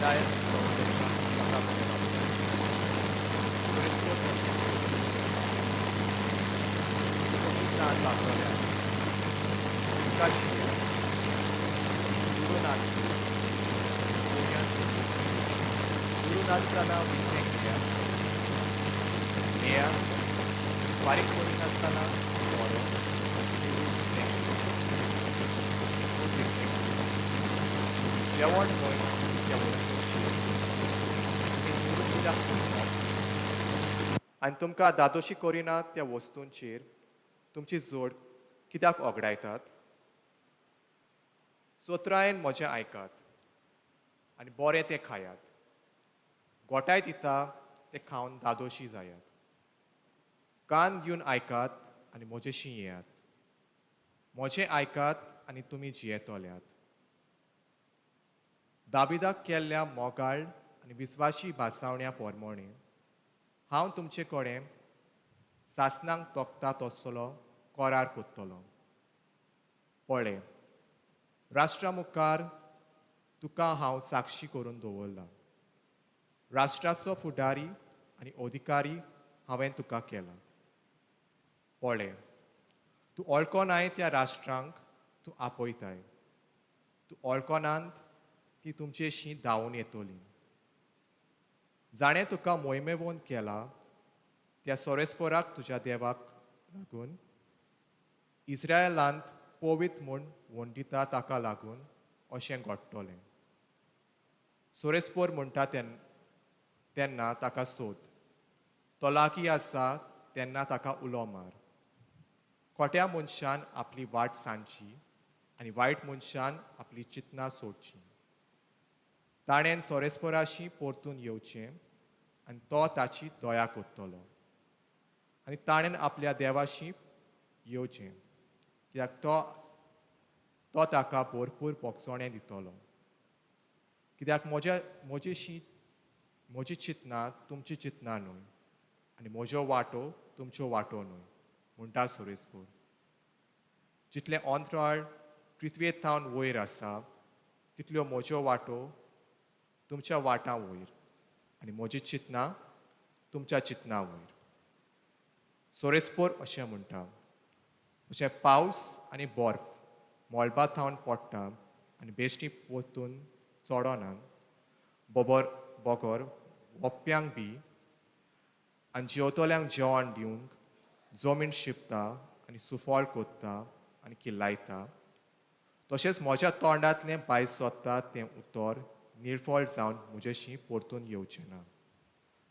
इस्रायल ताका बरें वागता. सोरेस्पोर अशें म्हणटा, तुमी कमी तान लागतल्या उदका शियात, दुडू नासतना दुडू नासतना विकतें घेयात, घेयात, फारीक करिनासतना सोरो आनी चेडूं विकतें घेयात, दूद विकतें घेयात. जेवण न्हय त्या वस्तूंचेर तुमी दुडू कित्याक पळयतात आनी तुमकां धादोशी करिनात त्या वस्तूंचेर तुमची जोड कित्याक ओगडायतात? चतुरायेन म्हजें आयकात आनी बरें तें खायात, गोठाय दिता तें खावन धादोशी जायात. कान दिवन आयकात आनी म्हजेशी येयात, म्हजें आयकात आनी तुमी जियेतल्यात. दाविदाक केल्ल्या मोगाळ आनी विस्वाशी भासावण्या पोरमोणे हांव तुमचे कडेन सासनांक तोखता तसलो करार कोत्तलो. पळय, राष्ट्रा मुखार तुका हांव साक्षी करून दवरला, राष्ट्राचो फुडारी आनी अधिकारी हांवें तुका केला. पळय, तूं वळखनाय त्या राष्ट्रांक तूं आपयताय, तूं वळखनात ती तुमचेशी धांवून येतली. जाणें तुका मोहिमेवंत केला त्या सोरेस्पोराक तुज्या देवाक लागून, इस्रायलांत पवित्र म्हूण वंडिता ताका लागून अशें घडटलें. सोरेस्पोर म्हणटा तेन्ना ताका सोद, तो लागीं आसा तेन्ना ताका उलो मार. खोट्या मनशान आपली वाट सांजची आनी वायट मनशान आपली चिंतनां सोडची. ताणें सोरेस्पोराशी परतून येवचें आनी तो ताची दया करतलो, आनी ताणें आपल्या देवाशी येवचें, कित्याक तो ताका भरपूर पोगसणें दितलो. कित्याक म्हजी चिंतनां तुमची चिंतनां न्हय आनी म्हज्यो वाटो तुमच्यो वाटो न्हय, म्हणटा सोरेस्पोर. जितलें अंतराळ पृथ्वे थावन वयर आसा तितल्यो म्हज्यो वाटो तुमच्या वाटां वयर आनी म्हजी चिंतनां तुमच्या चिंतनां वयर. सोरेस्पोर अशें म्हणटा, अशें पावस आनी बर्फ मळबा थावन पडटा आनी बेश्टी परतून चडोनात, बगर वप्प्यांक बी आनी जेवतल्यांक जेवण दिवंक जमीन शिंपता आनी सुफळ कोत्ता आनी किल्लायता, तशेंच म्हज्या तोंडांतलें भायर सोदता तें उतर निर्फळ जावन म्हजेशी परतून येवचें ना,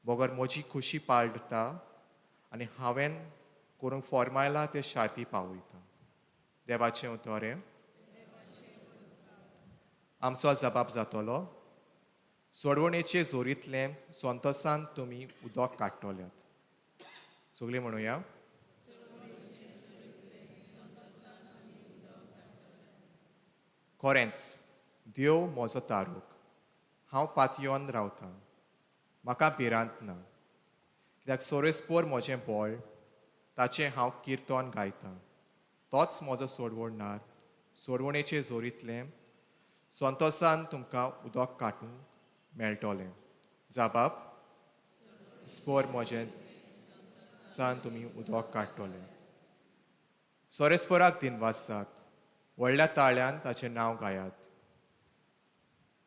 बगर म्हजी खुशी पाळटा आनी हांवें करूंक फॉर्मायला तें शार्ती पावयता. देवाचें उतर हें. आमचो जबाब जातलो, सोडवणेचे जोरींतलें संतोसान तुमी उदक काडटल्यात. सगळीं म्हणुया, खरेंच देव म्हजो तारूक, हांव पातयेवन रावतां, म्हाका भिरांत ना, कित्याक सोरेस्पोर म्हजें बळ, ताचें हांव किर्तन गायतां. तोच म्हजो सोडवणदार, सोडवणेचे जोरींतलें संतोसान तुमकां उदक काडूंक मेळटलें. जाबाब, स्पोर म्हजें सान तुमी उदक काडटले. सोरेस्पोराक दिनवासाक व्हडल्या ताळ्यान ताचें नांव गायात,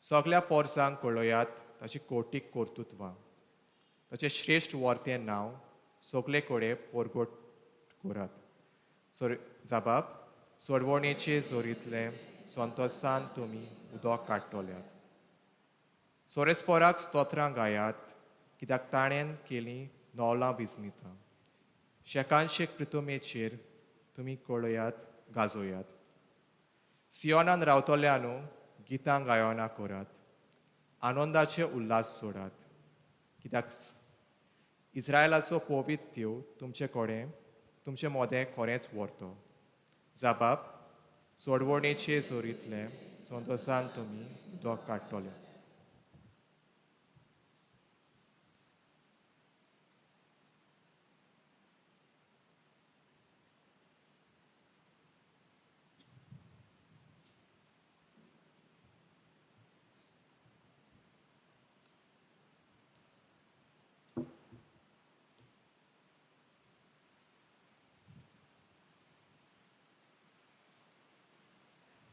सगल्या पोरसांक कळयात ताची कोटीक कर्तृत्वां, ताचें श्रेश्ठ वर्तें नांव सगले कडेन परगट करात. जाबाब, सोडवणेचे जोरींतलें संतोसान तुमी उदक काडटल्यात. सोरेस्पोराक स्तोत्रां गायात, कित्याक ताणें केलीं नवलां विस्मितां. शेकानशेक प्रितुमेचेर तुमी कळयात गाजोयात. सियोनान रावतल्यानू गितां गायनां करात, आनंदाचे उल्हास सोडात, कित्याक इस्रायलाचो पवित्र देव तुमचे कडेन तुमचे मोदें खरेंच व्हरतो. जाबाब, सोडवणेचे जोरींतलें संतोसान तुमी उदक काडटले.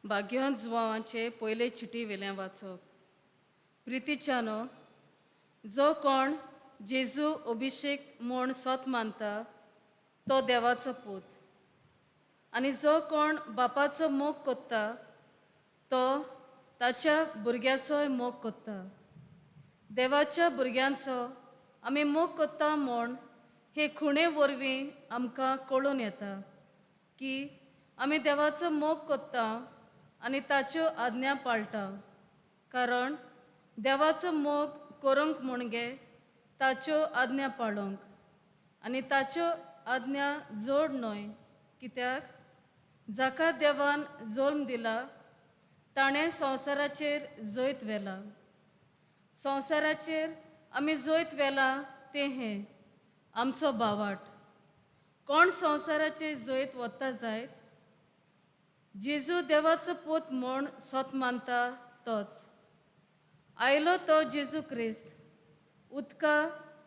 भाग्यवंत जुवांवाचे पयले चिटी वेल्यान वाचप. प्रितीच्यानो, जो कोण जेजू अभिषेक म्हूण सत मानता तो देवाचो पूत, आनी जो कोण बापाचो मोग कोत्ता तो ताच्या भुरग्याचोय मोग कोत्ता. देवाच्या भुरग्यांचो आमी मोग कोत्ता म्हूण हे खुणे वरवीं आमकां कळून येता की आमी देवाचो मोग कोत्ता आनी ताच्यो आज्ञा पाळटा. कारण देवाचो मोग करूंक म्हणगे ताच्यो आज्ञा पाळूंक, आनी ताच्यो आज्ञा जोड न्हय, कित्याक जाका देवान जल्म दिला ताणें संवसाराचेर जैत व्हेला. संवसाराचेर आमी जैत व्हेला तें हें आमचो भावाट. कोण संवसाराचेर जैत वता जायत? जेजू देवाचो पूत म्हूण सत मानता तोच. आयलो तो जेजू क्रिस्त उदका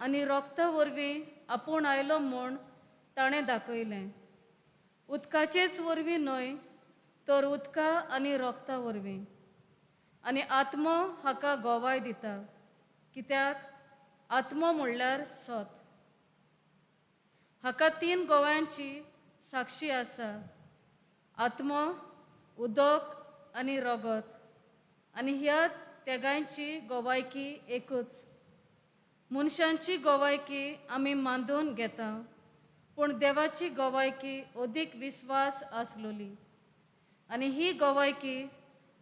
आनी रोगता वरवीं आपूण आयलो म्हूण ताणें दाखयलें. उदकाचेच वरवीं न्हय तर उदका आनी रोगता वरवीं. आनी आत्मो हाका गोवाय दिता, कित्याक आत्मो म्हणल्यार सत. हाका तीन गोव्यांची साक्षी आसा, आत्मो, उदक आनी रगत, आनी ह्या तेगांयची गोवायकी एकूच. मनशांची गोवायकी आमी मानून घेता, पूण देवाची गोवायकी अदीक विस्वास आसलोली, आनी ही गोवायकी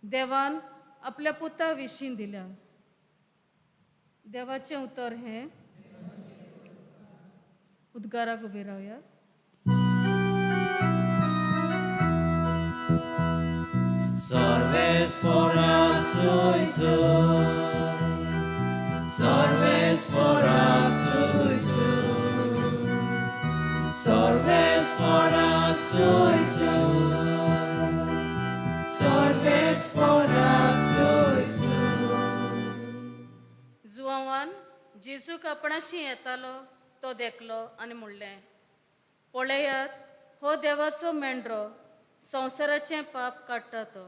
देवान आपल्या पुता विशीं दिल्या. देवाचें उतर हें. उद्गाराक उबी रावया. जुवान जेजूक आपणाशी येतालो तो देखलो आनी म्हणलें, पळयात हो देवाचो मेंढरो, संवसाराचें पाप काडटा तो.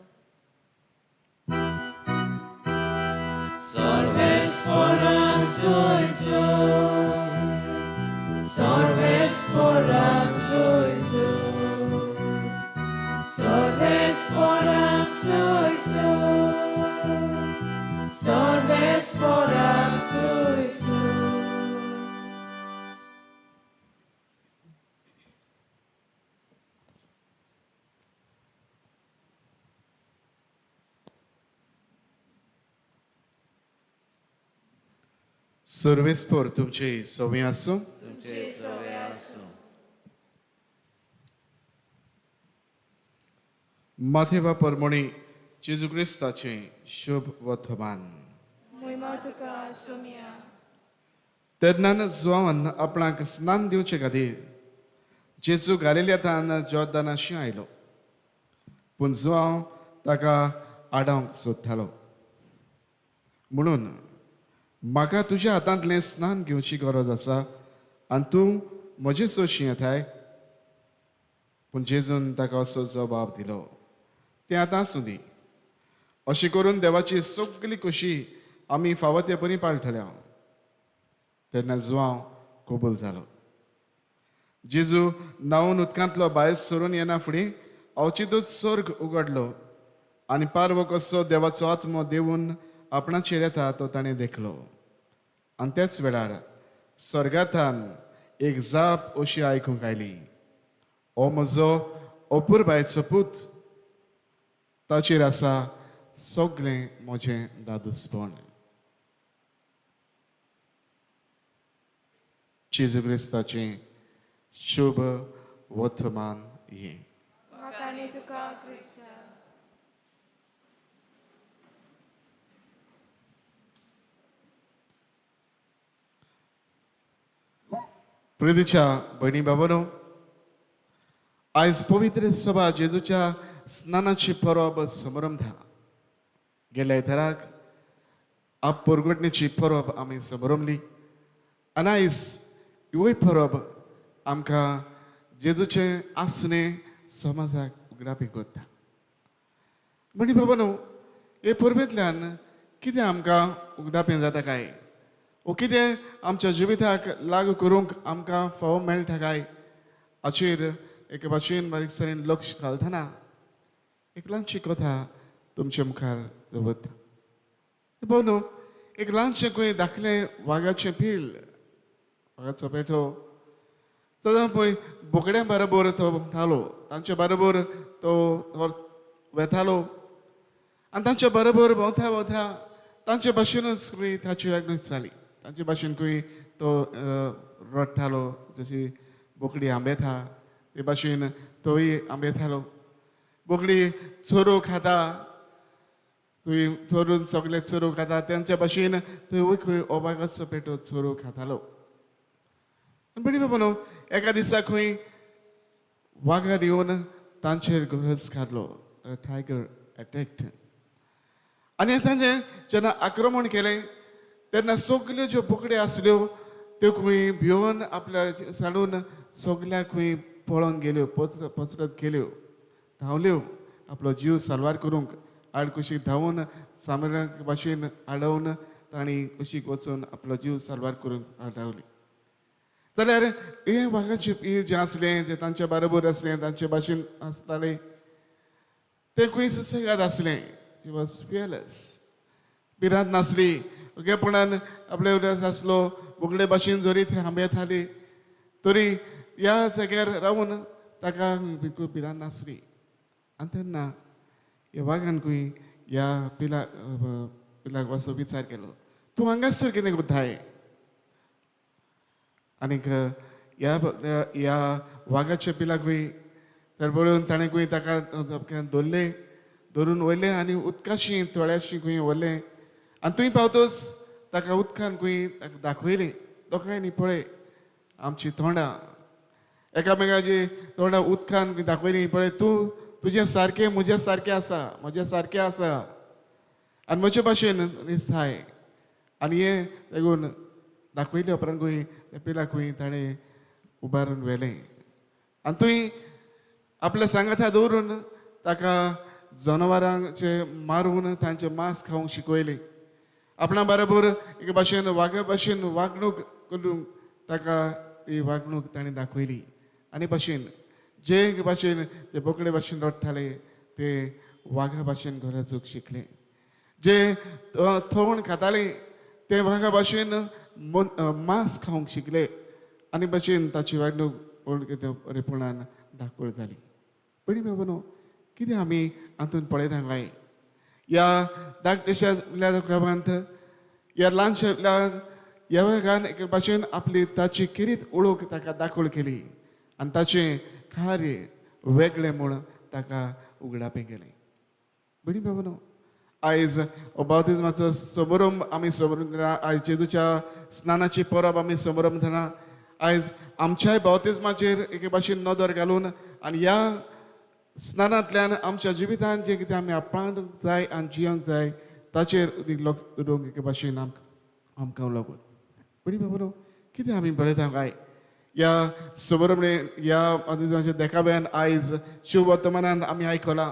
सर्वेस्पर तुमचे सवे आसूं. माथेवा परमणी जेजू क्रिस्ताचें शुभ वर्तमान. तेन्ना जुवान आपणाक स्नान दिवचे खातीर जेजू गालिलियांतल्यान जॉर्दनाशी आयलो, पूण जुवांव ताका आडावंक सोदतालो. म्हणून म्हाका तुज्या हातांतलें स्नान घेवची गरज आसा आनी तूं म्हजे सोशी येताय. पूण जेजून ताका असो जबाब दिलो, तें आतां आसूं दी. अशें करून देवाची सगली खोशी आमी फावो ते परी पाळटले. तेन्ना जुवांव कबूल जालो. जेजू न्हांवन उदकांतलो भायर सरून येना फुडें अवचितूच स्वर्ग उगडलो आनी पारवो कसो देवाचो आत्मो देवून आपणाचेर येता तो ताणें देखलो. आनी त्याच वेळार स्वर्गांतल्यान एक जाप अशी आयकूंक आयली, ओ म्हजो अपुरबायेचो पूत, ताचेर आसा सगळें म्हजें दादूसपण. जेजू क्रिस्ताचें शुभ वर्तमान हें. प्रितीच्या भयणी बाबांनो, आयज पवित्र सभा जेजूच्या स्नानाची परब समारंभता. गेल्या आयताराक आप परगटणेची परब आमी समारंभली आनी आयज ह्यूय परब आमकां जेजूचें आसणें समाजाक उगडापी करता. म्हणी बाबा न्हू, हे परबेंतल्यान कितें आमकां उगडापें जाता काय, ओ कितें आमच्या जिविताक लागू करूंक आमकां फावो मेळटा काय, हाचेर एके भाशेन बारीकसाणेन लक्ष घालतना एक ल्हानशी कथा तुमचे मुखार दवरता. बाबा न्हू, एक ल्हानशें खंय धाकलें वागाचें पील, वागाचो पेटो सदां पळय बोकड्यां बरोबर तो भोंवतालो, तांचे बरोबर तो वेतालो आनी तांचे बरोबर भोंवता भोंवता तांचे भाशेनूच खंय ताची वागणूक जाली. तांचे भाशेन खंय तो रडटालो, जशी बोकडी आंबेता ते भाशेन तोय आंबेतालो. बोकडी चोरू खाता, तुवें चोरून सगळे चोरू खाता, तांचे भाशेन थंय खंय वागाचो पेटो चोरू खातालो. आनी बडी बाबा न्हू, एका दिसा खंय वागान येवन तांचेर गरज घातलो, टायगर एटॅक्ट. आनी तांचें जेन्ना आक्रमण केलें तेन्ना सगल्यो ज्यो बोकड्यो आसल्यो त्यो खंय भिवन आपल्या साडून सगल्याक खंय पळोवन गेल्यो, पसरत गेल्यो, धांवल्यो आपलो जीव साल्वार करूंक. आड कुशीक धांवून सामऱ्या भाशेन आडोवन तांणी कुशीक वचून आपलो जीव साल्वार करूंक धांवली. जाल्यार हें वागाचें पील जें आसलें, जें तांचे बरोबर आसलें, तांचे भाशेन आसतालें, तें खंय सुसेगाद आसलें. शी वॉज फियरलेस, भिरांत नासली, ओगेपणान आपले उदक आसलो. बोगडे भाशेन जरी थंय आंबेताली तरी ह्या जाग्यार रावून ताका बिलकूल भिरांत नासली. आनी तेन्ना ह्या वागान खंय ह्या पिलाक असो विचार केलो, तूं हांगासर कितें करताय? आनीक ह्या वागाच्या पिलाकूय तर पळोवन ताणें खंय ताका धरलें, धरून व्हयलें आनी उदकाशी तळ्याशी खंय व्हरलें. आनी थंय पावतच ताका उदकान खंय ताका दाखयलें, दोगांयनी पळय आमची तोंडां एकामेकाची तोंडां उदकान खंय दाखयलीं, पळय तूं तुजें सारकें म्हजें सारकें आसा, म्हजें सारकें आसा आनी म्हजे भाशेन दिसताय. आनी हें तेगून दाखयले उपरांत खंय त्या पिलाक खंय ताणें उबारून व्हेलें आनी थंय आपल्या सांगाता दवरून ताका जनावरांचे मारून तांचे मांस खावंक शिकयलें. आपणा बरोबर एके भाशेन वागा भाशेन वागणूक करून ताका ती वागणूक ताणें दाखयली. आनी भाशेन जे भाशेन ते बोकडे भाशेन रडटाले ते वागा भाशेन गरजूक शिकले, जे थवण खाताले ते वागा भाशेन मांस खावंक शिकले. आनी भाशेन ताची वागणूक बरेपणान दाखोवण जाली. पयलीं बाबा न्हू, कितें आमी हातूंत पळयता काय ह्या धाकटेशा गांवांत ह्या ल्हानशा ह्या वागान एके भाशेन आपली ताची खेरीत ओळख ताका दाखोवण केली आनी ताचें कार्य वेगळें म्हूण ताका उगडापें केलें. बरी बाबा न्हू, आयज बाप्तिज्माचो समारंभ आमी समरंभ, आयज जेजूच्या स्नानाची परब आमी समारंभतना आयज आमच्याय बाप्तिज्माचेर एके भाशेन नदर घालून आनी ह्या स्नानांतल्यान आमच्या जिवितान जें कितें आमी आपणाक जाय आनी जियोंक जाय ताचेर लक्ष दवरूंक एके भाशेन आमकां लागून. बरी बाबा न्हू, कितें आमी पळयता काय ह्या समारंभे ह्या बाप्तिज्माच्या देखाव्यान आयज शिववर्तमानान आमी आयकलां,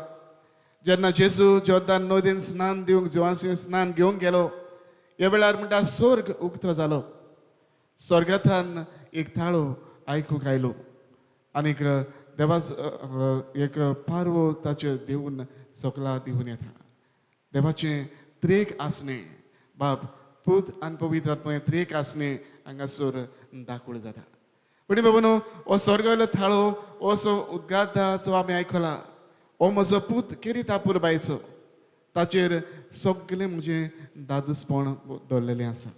जेन्ना जेजू जोर्दान नदीन स्नान दिवंक जिवांचें स्नान घेवंक गेलो ह्या वेळार म्हणटा स्वर्ग उक्तो जालो, स्वर्गांतल्यान एक ताळो आयकूंक आयलो आनीक देवाचो एक पारवो ताचेर देवून सकला दिवन येता. देवाचें त्रेक आसणें, बाप पूत आनी पवित्र आत्मा त्रेक आसणें हांगासर दाखोवण जाता. पूण बाबा न्हू, हो स्वर्गावयलो थाळो हो असो उद्गारता जो आमी आयकला, हो म्हजो पूत केरीत आपुरबायचो, ताचेर सगळें म्हजें दादूसपण दवरलेलें आसा.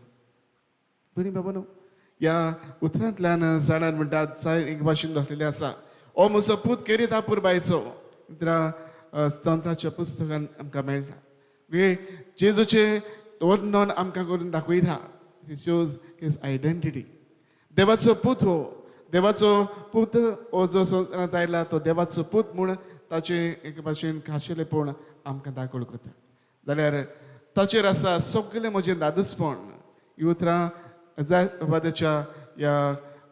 बरी बाबा न्हू, ह्या उतरांतल्यान जाणां म्हणटात एक भाशेन दवरलेलें आसा, हो म्हजो पूत केरीत आपुरबायचो. स्तोत्राच्या पुस्तकान आमकां मेळटा. हे जेजूचें वर्णन आमकां करून दाखयता, शोज his identity. देवाचो पूत हो, देवाचो पूत हो जो संवसारांत आयला तो देवाचो पूत म्हूण ताचें एके भाशेन खाशेलेपण आमकां दाखोवण करता. जाल्यार ताचेर आसा सगळें म्हजें दादूसपण. ही उतरां जायच्या ह्या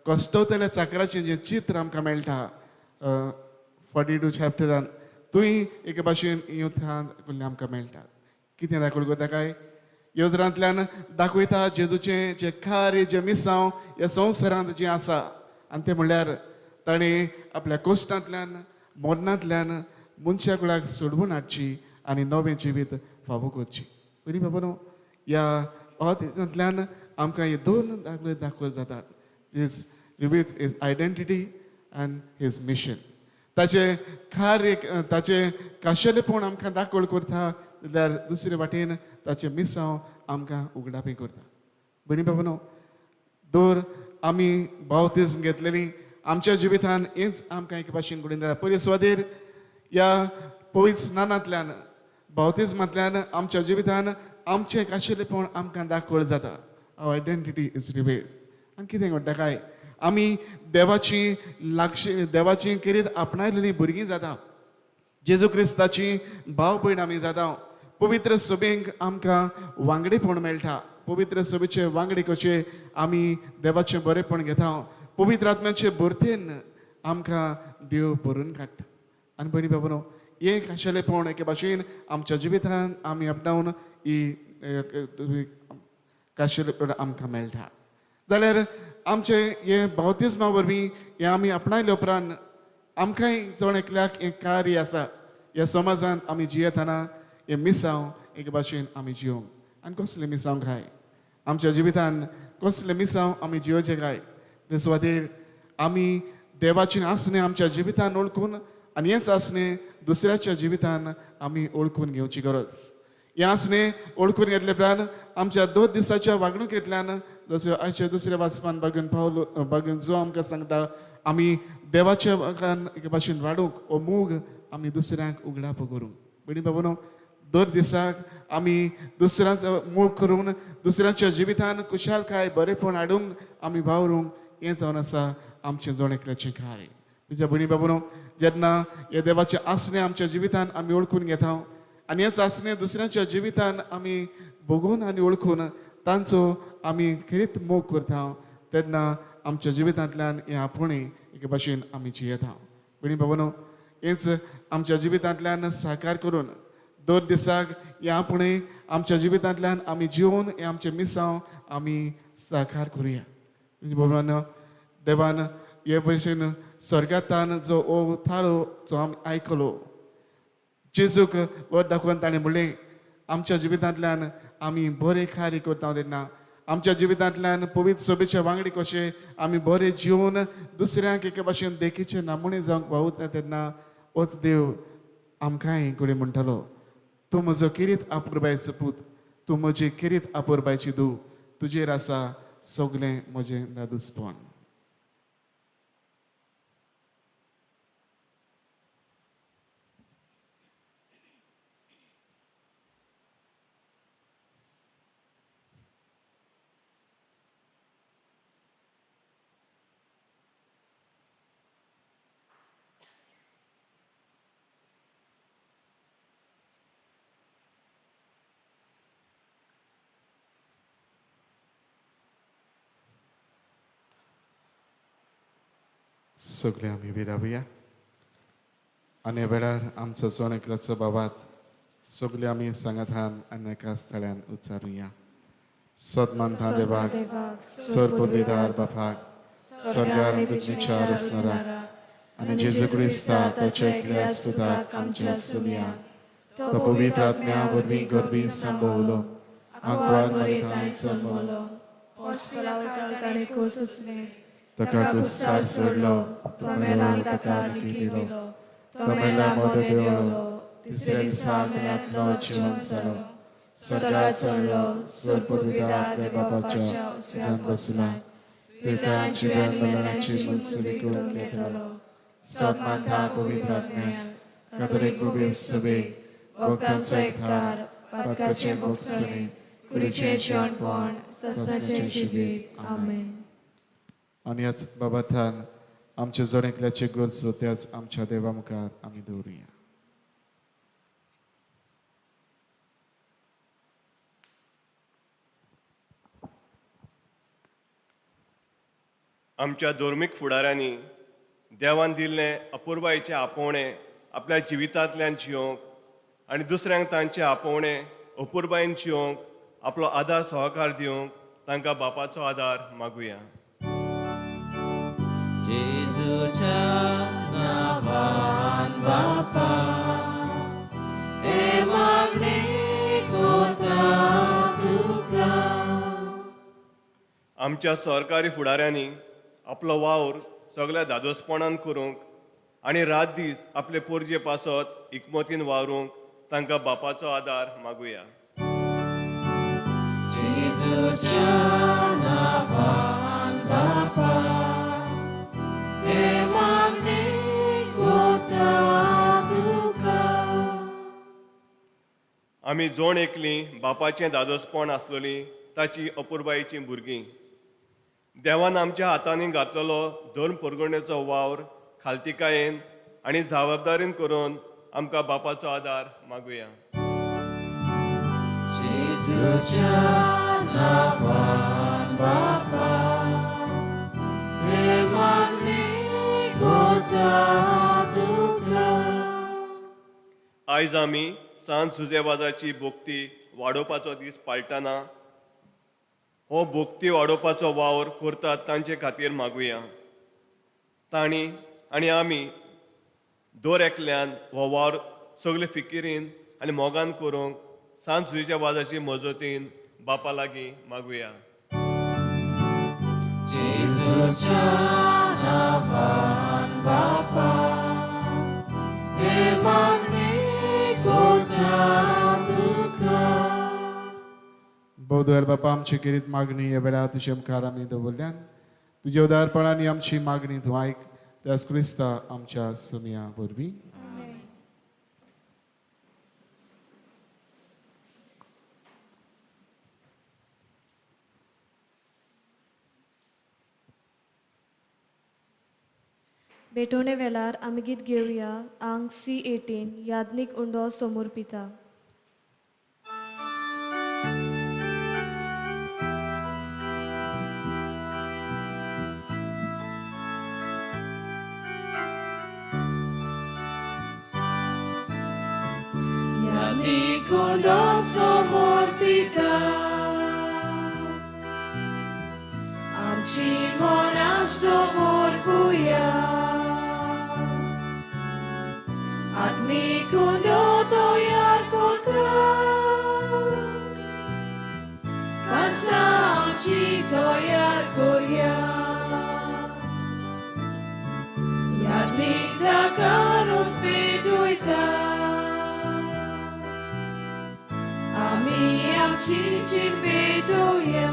कश्टवतल्या चाकराचें जें चित्र आमकां मेळटा 42 चॅप्टरान, तुंय एके भाशेन हीं उतरां आमकां मेळटात. कितें दाखोवंक करता काय ह्या उतरांतल्यान दाखयता जेजूचें जें कार्य, जें मिसांव ह्या संवसारांत जें आसा, आनी तें म्हणल्यार ताणें आपल्या कोश्टांतल्यान मरणांतल्यान मनशा कुळाक सोडवून हाडची आनी नवें जिवीत फावो करची. पयलीं बाबा न्हू ह्या बावतिज्मांतल्यान आमकां हे दोन दाखले दाखोवले जातात. His reveals his identity and his mission. ताचें कार्य, ताचें खाशेलेपण आमकां दाखोवल करता, जाल्यार दुसरे वाटेन ताचें मिसांव आमकां उगडापी करता. भयणी बाबा न्हू, दर आमी बावतिज्म घेतलेली आमच्या जिवितान हेंच आमकां एके भाशेन घडून दिता. पयले सुवातेर ह्या पवित्र स्नानांतल्यान बावतिज्मांतल्यान आमच्या जिवितान आमचें खाशेलेपण आमकां दाखोवल जाता. Our identity is revealed. आनी कितें घडटा काय आमी देवाची लागशी, देवाची खेरीत आपणायलेली भुरगीं जाता. जेजू क्रिस्ताची भाव भयण आमी जाता. पवित्र सभेक आमकां वांगडीपण मेळटा. पवित्र सभेचे वांगडी कशे आमी देवाचें बरेपण घेता. पवित्र आत्म्याचे भरतेन आमकां देव भरून काडटा. आनी भयणी बाबा न्हू, हें खाशेलेपण एके भाशेन आमच्या जिवितान आमी आपणावन ही खाशेलेपण आमकां मेळटा. जाल्यार आमचें हें बावतिज्मा वरवीं हें आमी आपणायले उपरांत आमकांय जण एकल्याक हें कार्य आसा. ह्या समाजांत आमी जियेतना हें मिसांव एके भाशेन आमी जियोंक. आनी कसलें मिसांव काय आमच्या जिवितान, कसलें मिसांव आमी जियोचें काय ते सुवातेर आमी देवाचें आसणें आमच्या जिवितान वळखून आनी हेंच आसणें दुसऱ्याच्या जिवितान आमी वळखून घेवची गरज. हें आसणें वळखून घेतले उपरांत आमच्या दोन दिसाच्या वागणुकेंतल्यान जशें आयच्या दुसऱ्या वाचपान बागून पावलो बागून जो आमकां सांगता आमी देवाच्या वागान एके भाशेन वाडूंक हो मोग आमी दुसऱ्यांक उगडापो करूंक. भयणी बाबा न्हू, दर दिसाक आमी दुसऱ्यांचो मोग करून दुसऱ्यांच्या जिवितान खुशालकाय बरेपण हाडूंक आमी वावरूंक हें जावन आसा आमचें जण एकल्याचें कार्य. तुज्या भयणी बाबा न्हू, जेन्ना ह्या देवाचें आसणें आमच्या जिवितान आमी वळखून घेता आनी हेंच आसणें दुसऱ्यांच्या जिवितान आमी भोगून आनी वळखून तांचो आमी खेरीत मोग करता तेन्ना आमच्या जिवितांतल्यान हें आपोवणें एके भाशेन आमी जियेता. भयणी बाबा न्हू, हेंच आमच्या जिवितांतल्यान साकार करून दर दिसाक हें आपोवणें आमच्या जिवितांतल्यान आमी जिवन हें आमचें मिसांव आमी साकार करुया. बाबा न्हू, देवान हे भशेन स्वर्गांतान जो हो थाळो जो आमी आयकलो जेजूक वत दाखोवन ताणें म्हणलें आमच्या जिवितांतल्यान आमी बरें कार्य करता तेन्ना आमच्या जिवितांतल्यान पवित्र सभेचे वांगडी कशे आमी बरें जिवन दुसऱ्यांक एके भाशेन देखीचे नामणे जावंक पावता तेन्ना होच देव आमकांय घडये म्हणटलो तूं म्हजो खेरीत आपुरबायचो पूत, तूं म्हजी खेरीत आपुरबायची धूव, तुजेर आसा सगलें म्हजें दादूसपण. सगळे आमी विरावया आनी वेळार आमचो जण एकल्याचो बाबात सगळे आमी सांगातान आनी एका स्थळ्यान उच्चारुया. सदमानता देवाक, सर पदवीदार बापाक, स्वर्गार पृथ्वीच्या रचणाराक आनी जेजू क्रिस्ता ताच्या एकल्या पुताक आमच्या सुनिया, तो पवित्र आत्म्या वरवीं गर्भी संभवलो, आंकवार मरितान जल्मलो, ताका कुस्सार सोडलो, तो मेला ताका दिलो, तो मेला मदत देवलो, तिसऱ्या दिसा मेळांतलो जिवन जालो, स्वर्गार चडलो, सर पदवीदार देवबापाच्या उजव्यान बसला, थंय जिव्यान मेल्ल्यांची मनसुरी करून घेतलो. सदमाता पवित्र आत्म्या, कातोलीक गुबीर सभे, भक्तांचो एकठार, पातकाचें भोगसणें, कुडीचें जिवनपण, सस्नाचें जिवीत. आमेन. आनी ह्याच बाबाथान आमचे जण एकल्याचे गरजो त्याच आमच्या देवा मुखार आमी दवरुया. आमच्या धर्मीक फुडाऱ्यांनी देवान दिल्लें अपुरबायेचें आपोवणें आपल्या जिवितांतल्यान जियोंक आनी दुसऱ्यांक तांचे आपोवणें अपुरबायेन जियोंक आपलो आदार सहकार दिवंक तांकां बापाचो आदार मागुया. जेजूच्या नांवान बापा हे मागणें कोता तुका. आमच्या सरकारी फुडाऱ्यांनी आपलो वावर सगळ्या धादोसपणान करूंक आनी रात दीस आपले पोरजे पासत इकमतीन वावरूंक तांकां बापाचो आदार मागुया. जेजूच्या नांवान बापा हे मागणें कोता तुका. आमी जोण एकलीं बापाचें धादोसपण आसलोलीं ताची अपुरबायेचीं भुरगीं. देवान आमच्या हातांनी घातलेलो धर्म परगणेचो वावर खालतिकायेन आनी जबाबदारीन करून आमकां बापाचो आदार मागुया. जेजूच्या नांवान बापा हे मागणें कोता तुका. आयज आमी सांत जुजेवाजाची भोक्ती वाडोवपाचो दीस पाळटना हो भोक्ती वाडोवपाचो वावर करतात तांचे खातीर मागुया. तांणी आनी आमी दर एकल्यान हो वावर सगळे फिकिरीन आनी मोगान करूंक सांत जुजेवाजाची मजतीन बापा लागीं मागुया. जेजूच्या नांवान बापा हे मागणें कोता तुका. बौद्धर बापा आमची खेरीत मागणी ह्या वेळार तुजे मुखार आमी दवरल्यान तुज्या उदारपणान आमची मागणी तूं आयक त्यास क्रिस्ता आमच्या सुमया वरवीं. भेटवणे वेळार आमी गीत घेवया आंग C18 याज्ञीक उंडो समोर पिता. याज्ञीक उंडो समोर पिता आमची मनां समोर पुया. आत्मिक उंडो तयार कोता कांसा आमची तयार कोरया. याज्ञीक ताका रोस्पेद वयता आमी आमची जीण पेटोवया.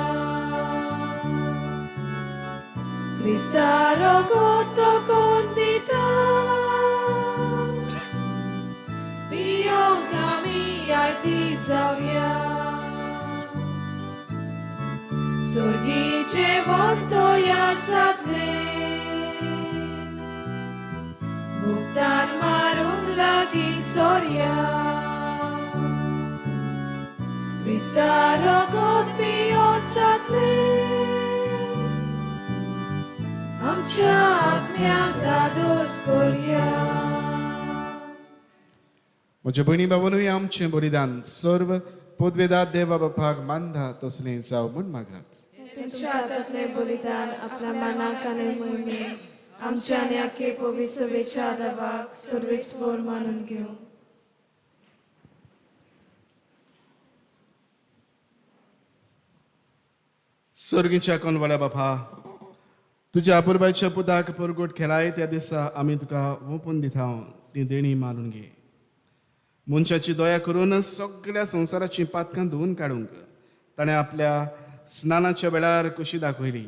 क्रिस्ता रगत कोण दिता पियोंक आमी आयती जावया. सर्गी जेवण तयार जातलें भुगतान मारूंक लागीं सोरया. क्रिस्ता रगत पियोन जातलें आमच्या आत्म्याक धादोस कोरया. म्हज्या भयणी बाबानूय आमचें बलिदान सर्व पदवेदार देवा बापाक मानता तसलें जावं म्हूण मागात. तुमच्या हातांतलें बलिदान आपल्या मनाक आनी मोहिमेक आमच्या आनी आख्खे पवित्र सभेच्या आदाबाक सर्वेस्पोर मानून घेवं. सर्गीच्या कोनवाड्या बापा तुज्या अपुरबायच्या पुताक परगट केलाय त्या दिसा आमी तुका वोपून दिता ती देणी मानून घे. मनशाची दया करून सगळ्या संवसाराची पातकां धुवून काडूंक ताणें आपल्या स्नानाच्या वेळार कुशी दाखयली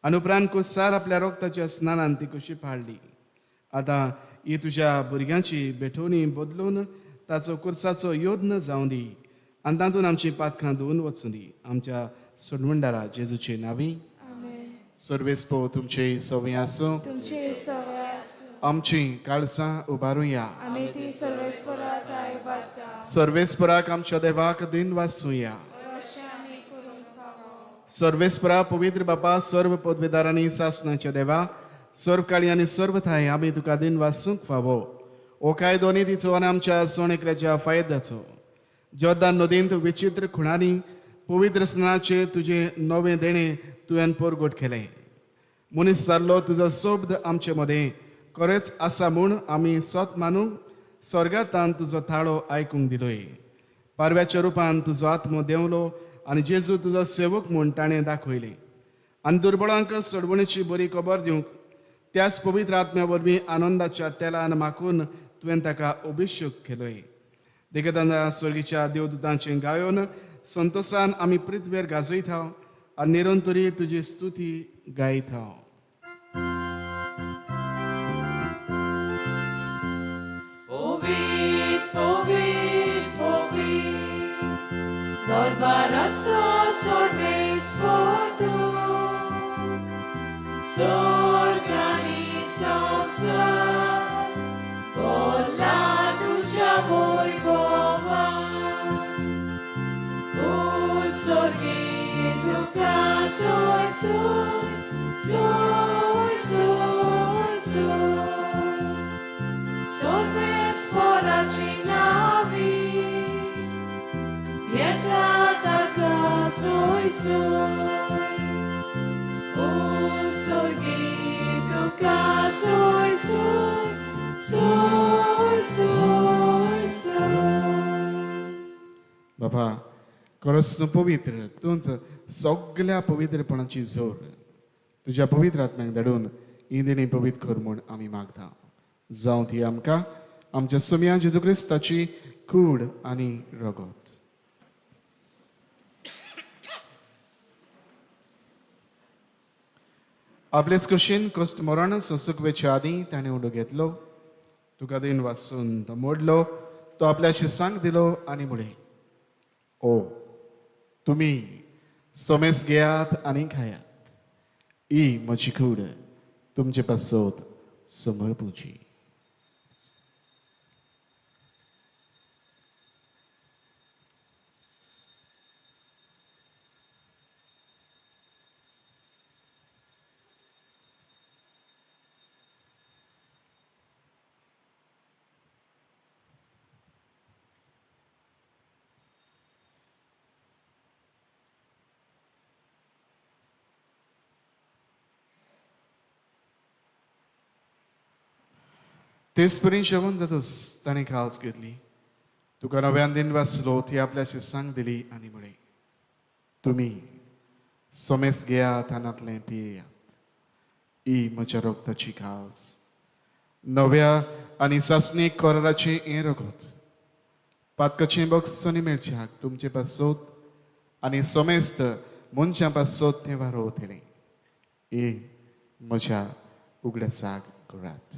आनी उपरांत कुसार आपल्या रोगताच्या स्नानान ती कुशी पाडली. आतां ही तुज्या भुरग्यांची भेटवणी बदलून ताचो कुर्साचो यत्न जावं दी आनी तातूंत आमची पातकां धुवून वचूं दी. आमच्या सोडवणदारा जेजूचे नांवी. सर्वेस्पो तुमचे सवय आसूं. तुमचे सवय आसूं. आमची काळसां उबारुया. आमी ती सर्वेस्पराक आयबाता. सर्वेस्पराक आमच्या देवाक दिन वाचुया. अशें आमी करूंक फावो. सर्वेस्परा पवित्र बापा सर्व पदवेदारांनी सासणाच्या देवा सर्व काळी आनी सर्व थाय आमी तुका दिन वाचूंक फावो. हो कायदो नितीचो आनी आमच्या सोणेकल्याच्या फायद्याचो. जोर्दान नदींत विचित्र खुणांनी पवित्र स्नानाचें तुजें नवें देणें तुवें परगट केलें. मनीस जाल्लो तुजो शब्द आमचे मदें खरेंच आसा म्हूण आमी स्वत मानूंक स्वर्गांतान तुजो थाळो आयकूंक दिलोय. पारव्याच्या रुपान तुजो आत्मो देंवलो आनी जेजू तुजो सेवक म्हूण ताणें दाखयलें आनी दुर्बळांक सोडवणेची बरी खबर दिवंक त्याच पवित्र आत्म्या वरवीं आनंदाच्या तेलान माखून तुवें ताका अभिशेक केलोय. देखतना स्वर्गीच्या देवदूतांचें गायोन संतोसान आमी पृथ्वेर गाजयता आनी निरंतरी तुजी स्तुती गायता. दरबाराचो सर्वेस्पर तूं, स्वर्ग आनी संवसार भरला तुज्या वैभवान. उत्सर्गी तुका सोय सोय सोय सोय सोय, सर्वेस्पराची नावी येता ताका सोय सोय. उत्सर्गी तुका सोय सोय सोय सोय सोय. बाबा खरोच तूं पवित्र, तूंच सगल्या पवित्रपणाची जोर. तुज्या पवित्र आत्म्याक धाडून ही देणी पवित्र कर म्हूण आमी मागता. जावं ती आमकां आमच्या सोम्या जेजू क्रिस्ताची कूड आनी रगत. आपलेच कुशीन कश्ट मरण सोंसूंक वेचे आदीं ताणें उंडो घेतलो, तुका दिन वाचून तो मोडलो, तो आपल्या शिसांक दिलो आनी म्हळें, ओ तुमी सोमेस घेयात आनी खायात, ही म्हजी कूड तुमचे पासत समर्पुची. तेच परी जेवण जातच ताणें खाल्स घेतली, तुका नव्यान दिन वाचलो, ती आपल्या शिसांक दिली आनी म्हळें, तुमी सोमेस घेयात आनी पियेयात, ही म्हज्या रगताची खाल्स, नव्या आनी सासणी कराराचें हें रगत, पातकाचें बक्षणी मेळच्याक तुमचे पासत आनी सोमेस्त मनशां पासत तें वारोवतलें, ही म्हज्या उगडासाक करात.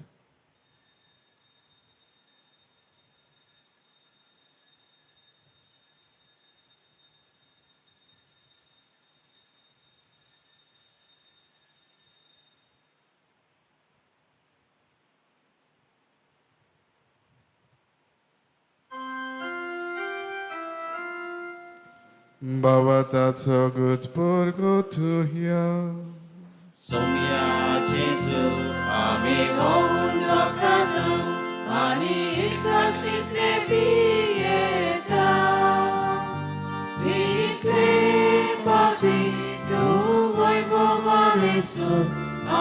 Bavataco gut purgotuhia. Somia Jesu, आमी उंडो खाता आनी इकासींतले पियेता, तितले पावटी तूं वैभवान येसून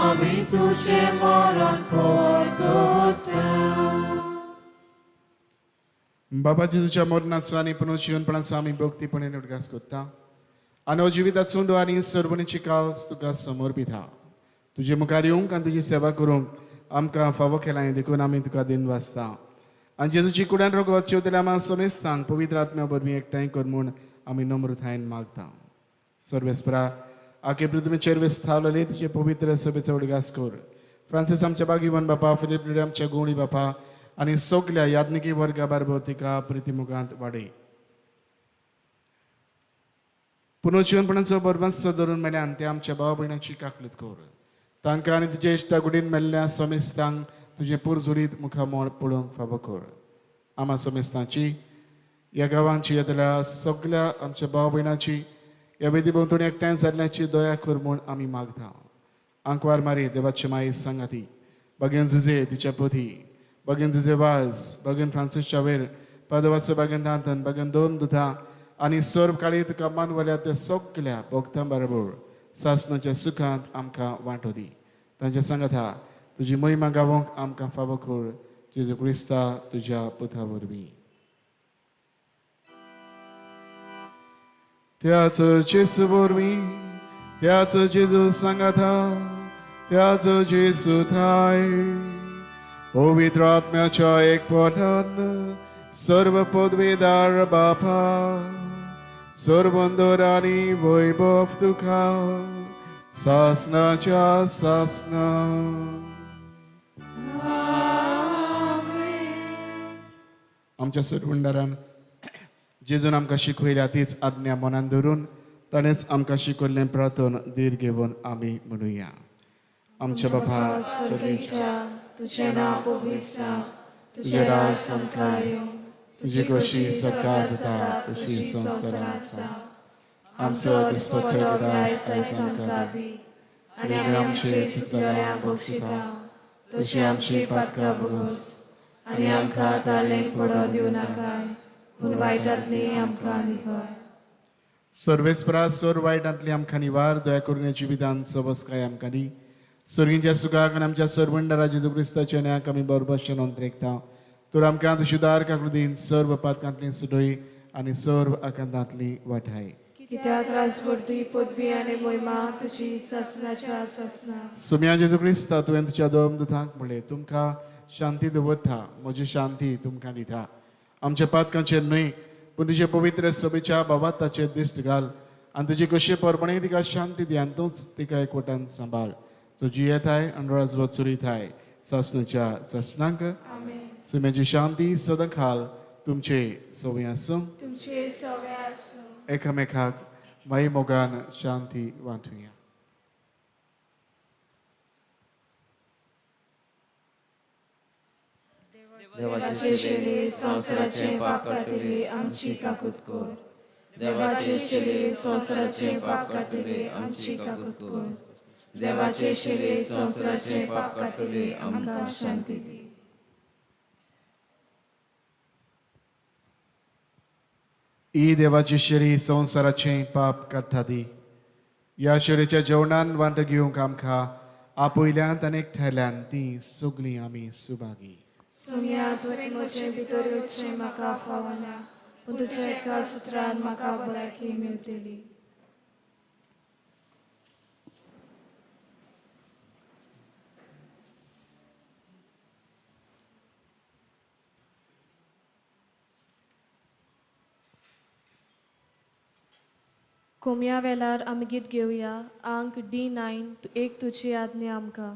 आमी तुजें मरण परगटा. बाबा जेजूच्या मरणाचो आनी पुनर्जिवनपणाचो आमी भक्तीपणे उडगास करता आनी हो जिविताचो उंडो आनी सर्वणीची काल्स तुका समर्पिता. तुजे मुखार येवंक आनी तुजी सेवा करूंक आमकां फावो केलां देखून आमी तुका दिन वाचता. आनी जेजूची कुडान रगत शेवतल्या आमा समेस्तांक पवित्र आत्म्या वरवीं एकठांय कर म्हूण आमी नम्रतायेन मागता. सर्वेस्परा आखे पृथ्वीचेर विस्तावलेले तुजे पवित्र सभेचो उडगास कर. फ्रांसीस आमच्या बागीवन बापा, फिलीप निडी आमच्या गुणी बापा आनी सगल्या याज्ञिकी वर्गा बारबो तिका प्रितीमुखांत वाडय. पुनर्जिवनपणाचो बरवांचो धरून मेल्यान ते आमच्या भाव भयणाची काकलूत कर. तांकां आनी तुजे इश्टा गुडीन मेल्ल्या समेस्तांक तुजें पुरजुरीत मुखामळ पळोवंक फावो कर. आमा समेस्तांची, ह्या गांवांची, येतल्या सगल्या आमच्या भाव भयणाची, ह्या वेदी भोंवतणी एकठांय जाल्ल्याची दया कर म्हूण आमी मागता. आंकवार मारी देवाची माई सांगाती, बागेन जुजे तिच्या पोथी, बगेन जुजे वाज, बगेन फ्रांसीस शावेर, पदवासो बगेन दांतन, बगेन दोन दुधा आनी सर्व काळी तुका मानवल्या त्या सगल्या भक्तां बरोबर सासनाच्या सुखांत आमकां वांटो दी. तांचे सांगता तुजी महिमा गावोंक आमकां फावो कर, जेजू क्रिस्ता तुज्या पुता वरवीं. त्याच जेजू वरवीं, त्याच जेजू सांगाता, त्याच जेजू थाय, पवित्र आत्म्याच्या एकपणान सर्व पदवीदार बापा, सर्वंदर आनी वैभव तुका सासनाच्या सासना. आमच्या सरवंडारान जेजून आमकां शिकयल्या तीच आज्ञा मनान धरून ताणेंच आमकां शिकयल्लें प्रार्थन धीर घेवन आमी म्हणुया. आमच्या बापा सर्वेच्या, तुझें नांव पवित्र जावं, तुजें राज आमकां येवं, तुजी खोशी सरकार जाता तशी संवसारांत जावं. आमचो दिसपट्टो घास आयज आमकां दी आनी आमी आमचे चुकलेल्यांक बक्षिता तशी आमची पातकां भोगोस आनी आमकां ताळेक पडो दिवं नाकाय, पूण वायटांतली आमकां निवार. सर्वेस्परा सोर वायटांतली आमकां निवार, दया करून जिवितान सवसकाय आमकां दी. सर्गींच्या सुखाक आनी आमच्या सर्वंडरा जेजू क्रिस्ताच्या न्याक आमी बरोबर नोंद तर आमकां तुजी दार काकृतीन सर्व पातकांतली सुडय आनी सर्व आकांतांतली वाठाय. कित्याक राजवटी पदवी आनी महिमा तुजी सासनाच्या सासना. सुम्या जेजू क्रिस्ता, तुवें तुज्या दोन दुतांक म्हणलें, तुमकां शांती दवरता, म्हजी शांती तुमकां दिता. आमच्या पातकांचेर न्हय पूण तुजे पवित्र सभेच्या भावाताचेर दिश्ट घाल आनी तुजी कशी परपणे तिका शांती दी आनी तूंच तिका एकवटान सांबाळ. तुजी येताय आनी राजवट चलयताय सासनाच्या सासनांक. सुम्याची शांती सदां खाल तुमचे सवय आसूं, तुमचे सवय आसूं. एकामेकाक माई मोगान शांती वांटुया. देवाचे शरीर संवसाराचे पाप काडटली आमची काकूत कर. देवाचे शरीर संवसाराचे पाप काडटली आमची काकूत कर. देवाचे शरीर संवसाराचे पाप काडटली आमकां शांती दी. ई देवाची शरीर संवसाराचें पाप काडटा ती, ह्या शरीराच्या जेवणान वांटो घेवंक आमकां आपयल्यान आनी एकठांयल्यान ती सगळीं आमी सुभागी. सोम्या, तुवें म्हजें भितर येवचें म्हाका फावना, पूण तुज्या एका सुत्रान म्हाका भलायकी मेळटली. कोमया वेलार आमी गीत घेवया आंक D9, एक तुजी आज्ञा आमकां.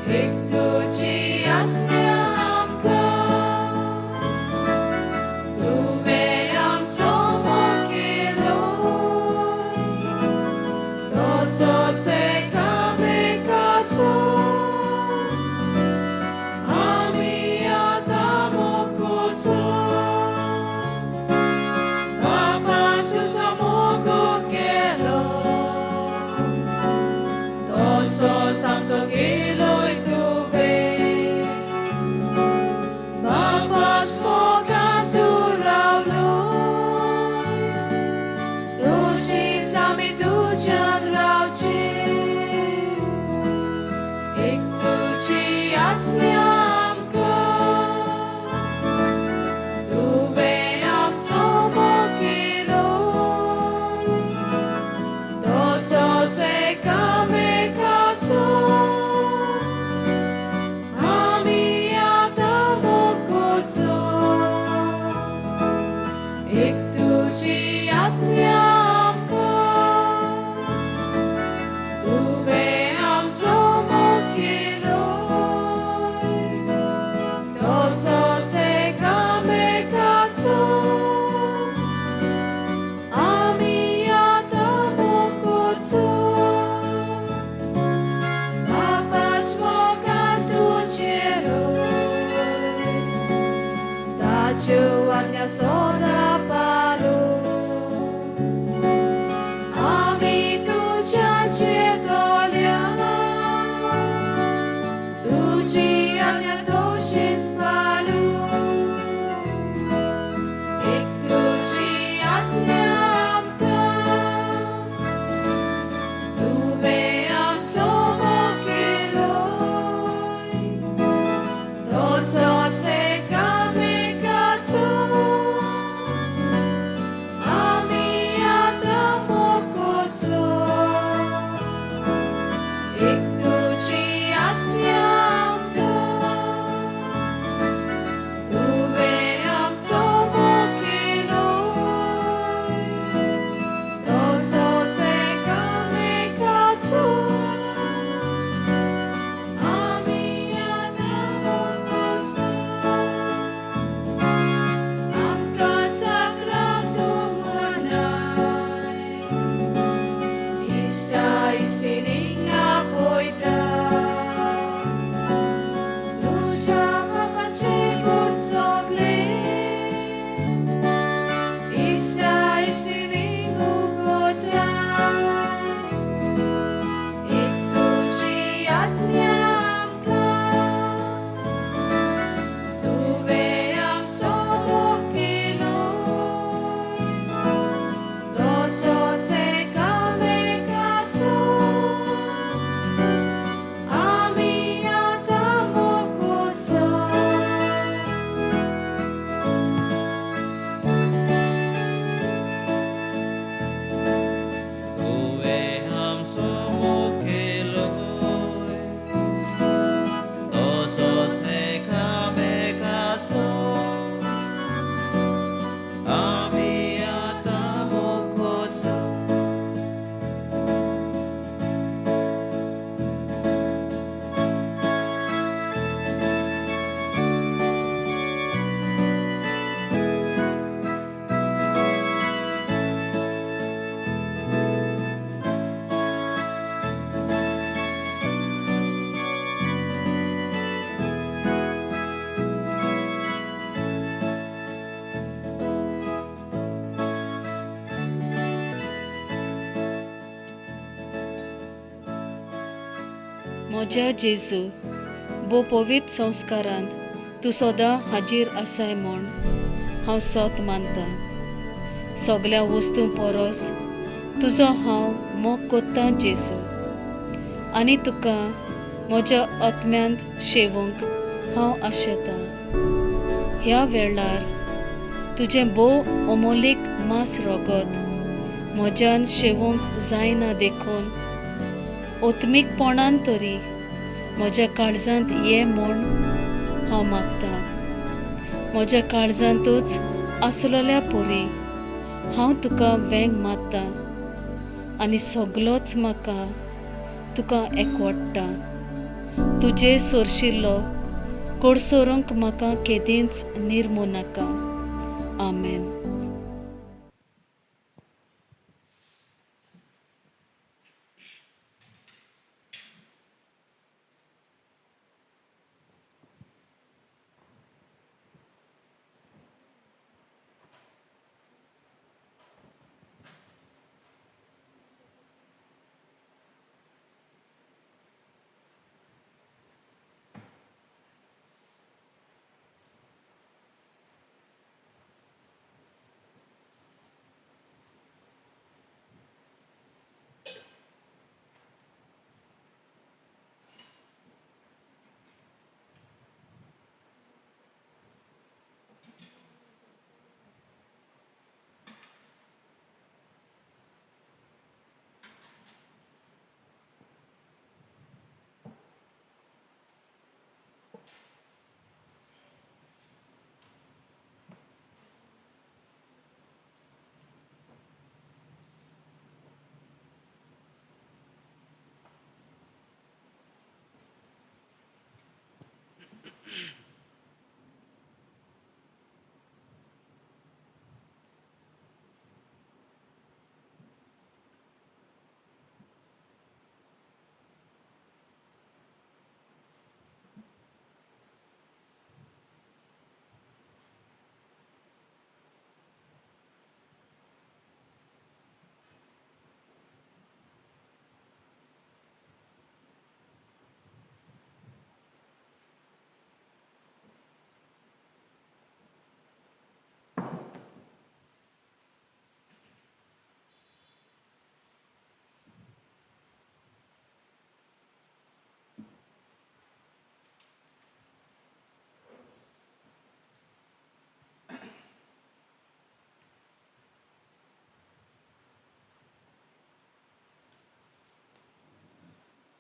एक तुजी आज्ञा आमकां तुवें आमचो मोग केलो तसोच एकामेकाचो आमी आतां मोग करचो बापान तुजो मोग केलो तसोच आमचो केलोय तुवें बापास मोगान तूं रावलोय तशीच आमी तुज्यान रावचें एक तुजी आज्ञा आमकां तुवें आमचो मोग केलोय तसोच एकामेकाचो आमी आतां मोग करचो एक तुजी आज्ञा आमकां तुवें आमचो मोग केलोय तसोच एकामेकाचो आमी आतां मोग करचो बापास मोगान तुजेरोय ताच्यो आज्ञा सदां पाळून आमी तुज्या चेतोल्या तुजी आज्ञा तशीच पाळून एक तुजी आज्ञा आमकां तुवें आमचो मोग केलोय तसोच एकामेकाचो आमी आतां मोग करचो एक तुजी आज्ञा आमकां तुवें आमचो मोग केलोय तसोच एकामेकाचो आमी आतां मोग करचो आमकां जागरां तूं मनय इश्टा इश्टिणींक आपयता तुज्या बापाचें गूण सगळें इश्टा इश्टिणींक उगडटा एक तुजी आज्ञा आमकां तुवें आमचो मोग केलोय तसोच एकामेकाचो आमी आतां मोग करचो तुवें आमचो मोग केलोय तसोच एकामेकाचो आमी आतां मोग करचो म्हज्या जेजू भोव पवित्र संस्कारांत तूं सदां हाजीर आसाय म्हूण हांव सोत मानतां. सगल्या वस्तूं परस तुजो हांव मोग कोत्तां जेजू आनी तुका म्हज्या आत्म्यांत शेवूंक हांव आशेतां. ह्या वेळार तुजें भोव अमोलीक मांस रगत म्हज्यान शेवूंक जायना देखून ओत्मीकपणान तरी म्हज्या काळजांत ये म्हूण हांव मागतां. म्हज्या काळजांतूच आसलेल्या परी हांव तुका वेंग मारतां आनी सगलोच म्हाका तुका एकवटता. तुजे सोरशिल्लो कोडसोरूंक म्हाका केदींच निर्मू नाका. आमेन.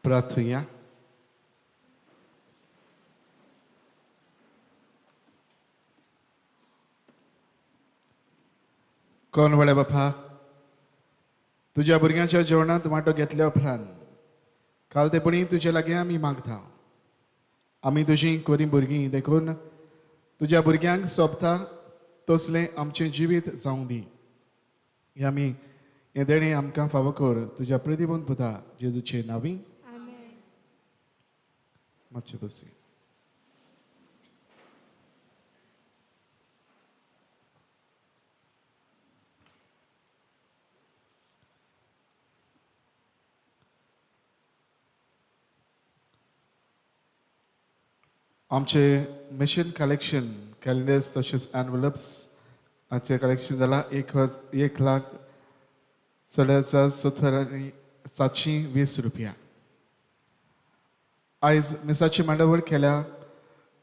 प्रार्थुया. कोण व्हडल्या बापा, तुज्या भुरग्यांच्या जेवणांत वांटो घेतल्या उपरांत कालतेपणी तुजे लागीं आमी मागता. आमी तुजीं कोरी भुरगीं देखून तुज्या भुरग्यांक सोबता तसलें आमचें जिवीत जावं दी. हें आमी हें देणें आमकां फावो कर तुज्या प्रतिबंध पुता जेजूचे नांवी. मातशें बसी. आमचे मिशन कलेक्शन कॅलेंडर्स तशेंच एनवलप्स हाचें कलेक्शन जालां 1,16,720 रुपया. आयज मिसाची मांडावळ केल्या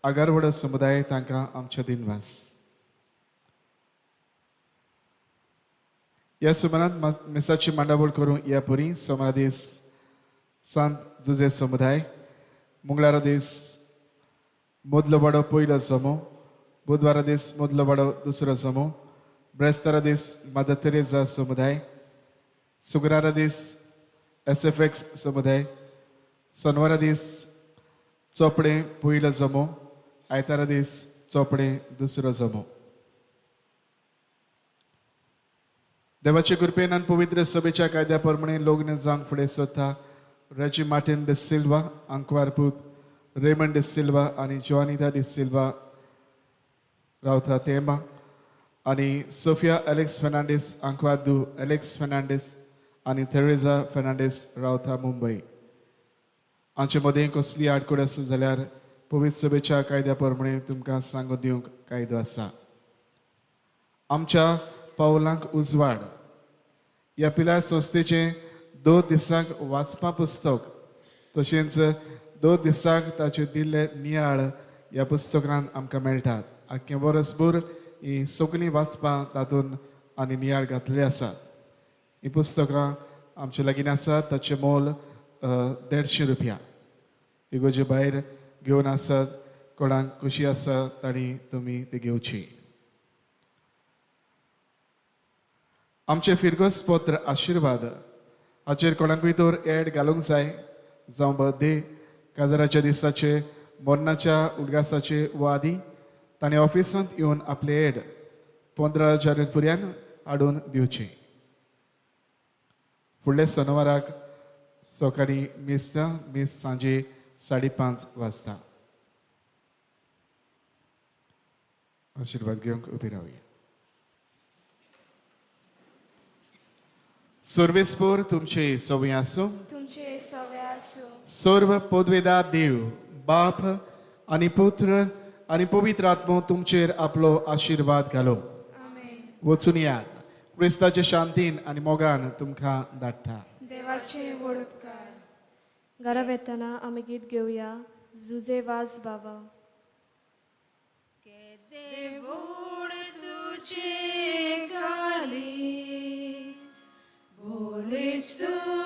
आगारवडो समुदाय तांकां आमचे दिनवास. ह्या सुमारांत मिसाची मांडावळ करूंक ह्या पुरी सोमारा दीस सांत जुजे समुदाय, मंगळारा दीस मदलो वाडो पयलो जमो, बुधवारा दीस मदलो वाडो दुसरो जमो, ब्रेस्तारा दीस मदर तेरेजा समुदाय, शुक्रारा दीस SFX समुदाय, सोनवारा दीस चोपडें पयलो जमो, आयतारा दीस चोपडें दुसरो जमो. देवाचे कृपेन आनी पवित्र सभेच्या कायद्या प्रमाणे लग्न जावंक फुडें सोदता रेजी मार्टीन de Silva, आंकवार पूत रेमंड de Silva आनी जोआनिता de Silva रावता तेंबा आनी सोफिया एलेक्स फर्नांडीस, आंकवार दू एलेक्स फर्नांडीस आनी थेरेजा फर्नांडीस रावता मुंबय. आमचे मदें कसली आडखळ आसा जाल्यार पवित्र सभेच्या कायद्या प्रमाणे तुमकां सांगून दिवंक कायदो आसा. आमच्या पावलांक उजवाड ह्या पिलार संस्थेचें 2 दिसांक वाचपा पुस्तक तशेंच 2 दिसांक ताचे दिल्ले नियाळ ह्या पुस्तकान आमकां मेळटात. आख्खें वर्सभर हीं सगळीं वाचपां तातूंत आनी नियाळ घातलेली आसात. हीं पुस्तकां आमचे लागीं आसात. ताचें मोल 150 रुपया. इगोजे भायर घेवन आसात कोणाक खोशी आसा तांणी तुमी ती घेवची. आमचें फिरगोस पत्र आशिर्वाद हाचेर कोणाकूय तर एड घालूंक जाय जावं बर्थडे काजाराच्या दिसाचे, मरणाच्या उडगासाचे वा आदी ताणें ऑफिसांत येवन आपले एड 15 जानेवारी पर्यंत हाडून दिवचे. फुडल्या सोनवाराक सकाळीं मीस, मीस सांजे 5:30 वाजता. आशिर्वाद घेवंक उबी रावया. सर्वेस्पोर तुमचे सवय आसूं, तुमचे सवे आसूं. सर्व पदवेदा देव बाप आनी पुत्र आनी पवित्र आत्मो तुमचेर आपलो आशिर्वाद घालो. आमेन. वचून यात, क्रिस्ताचे शांतीन आनी मोगान तुमकां धाडटा. देवाचे व्हड उपकार. घरा वेतना आमी गीत घेवया, जुजे वाज बाबा. देवूळ तुझे काळीज, बोलिस तूं.